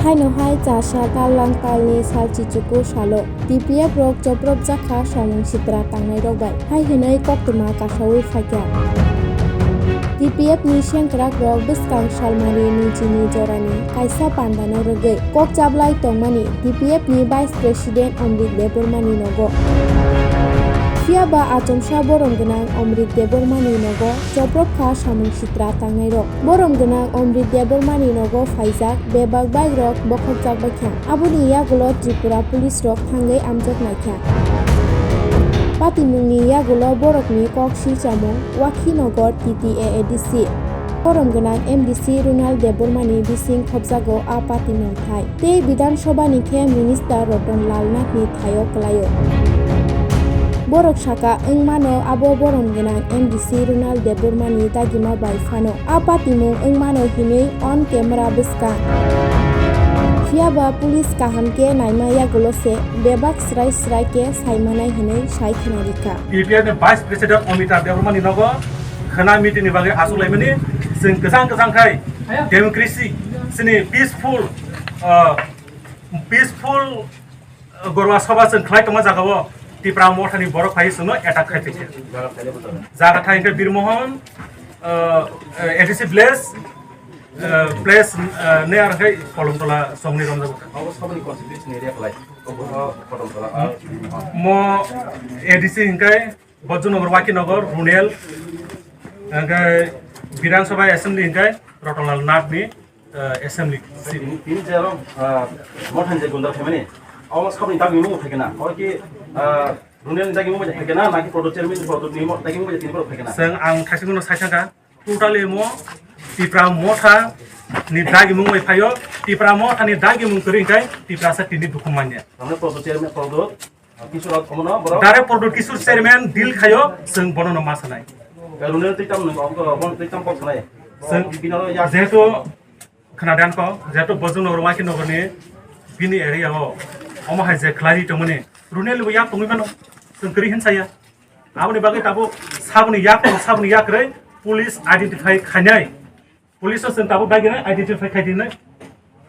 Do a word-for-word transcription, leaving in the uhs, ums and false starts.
Haino hai chasa tal lang talni sal chichuku salo T P F rok chopropjak kha samung sitra tangnairok bai, hai hwnwi koktwma kasaui phaikha. T P F ni sengkrakrok bwskang salmari nijini jorani kaisa pandano rwgwi kok chablai tongmani T P F ni Vice President Amrit Debbarmani nogo. Phiya ba achomsa borom gwnang Amrit Debbarmani nogo choprop kha samung sitra tangnairok. Borom gwnang Amrit Debbarmani nogo phaijak bebak bike rok bokhokjak baikha. Aboni yagulo Tripura police rok thangwi amjok naikha. Patimungni yagulo borokni kok silchamung Wakhinagar T T A A D C. Borom gwnang M D C Runal Debbarmani bising khopjago a patimung thai. Tei Bidhan Sabha ni khe Minister Ratan Lal Nath ni thaio kwlaio. Borok saka wng mano abo borom gwnang M D C Runal Debbarmani dagima bai phano a patimung wng mano hinwi on camera bwskang. Phiya ba police kaham khe naima yagulo se bebak srai srai khe sai manai hinwi sai khna rikha. T P F ni Vice President Amrit Debbarmani nogo khwna meeting ni bagwi achuk laimani, chwng kwchang kwchang khai democracy chini peaceful, uh, peaceful, uh, Gorwa Sabha chwng khlai tongma jagao Tipra Mothani borok phai chwngno attack khai tongkha. Jaga thai hwnkhe Birmohon, uh, uh, A D C village, uh, place, uh, near khai Kolomtola chongni romjago. Abo saboni constituency area khlai. Obo Kolomtola, uh, mo A D C hwnkhe Bojongnagar, Wakhinagar, Runel, hwnkhe Bidhan Sabha Assembly hwnkhe Ratan Lal Nath ni, uh, Assembly. Tini, tini je aro, uh, Mothani je gundar phaimani, omo saboni dagimung phaikha na? Hoi ki, uh, Runel ni dagimung bai phaikha na, naki Prodo chairman, Prodo ni mo-, dagimung bai tini borok phaikha na? Chwng ang thaisingno sai thangkha, totally mo Tipra Motha ni dagimung bai phaio, Tipra Motha ni dagimung kwrwi hwnkhe Tiprasa tini dukhu manya. Tamni Prodo chairman, Prodo Kishore omono borok. Direct Prodo Kishore chairman deal khaio, chwng bono no ma sanai. Runel twi tam nung, omo, omo twi tam kok sanai. Chwng bini oro yak jehetu khwnadan ko, jehetu Bojongnagar, Wakhinagar ni bini area o, omo hai je khlai tongmani, Runel bo yak tongwi mano, chwng kwrwi hin saya. Aboni bagwi tabuk saboni yak, saboni yak rwi police identify khainai. Police o chwng tabuk dagina identify khai dinai.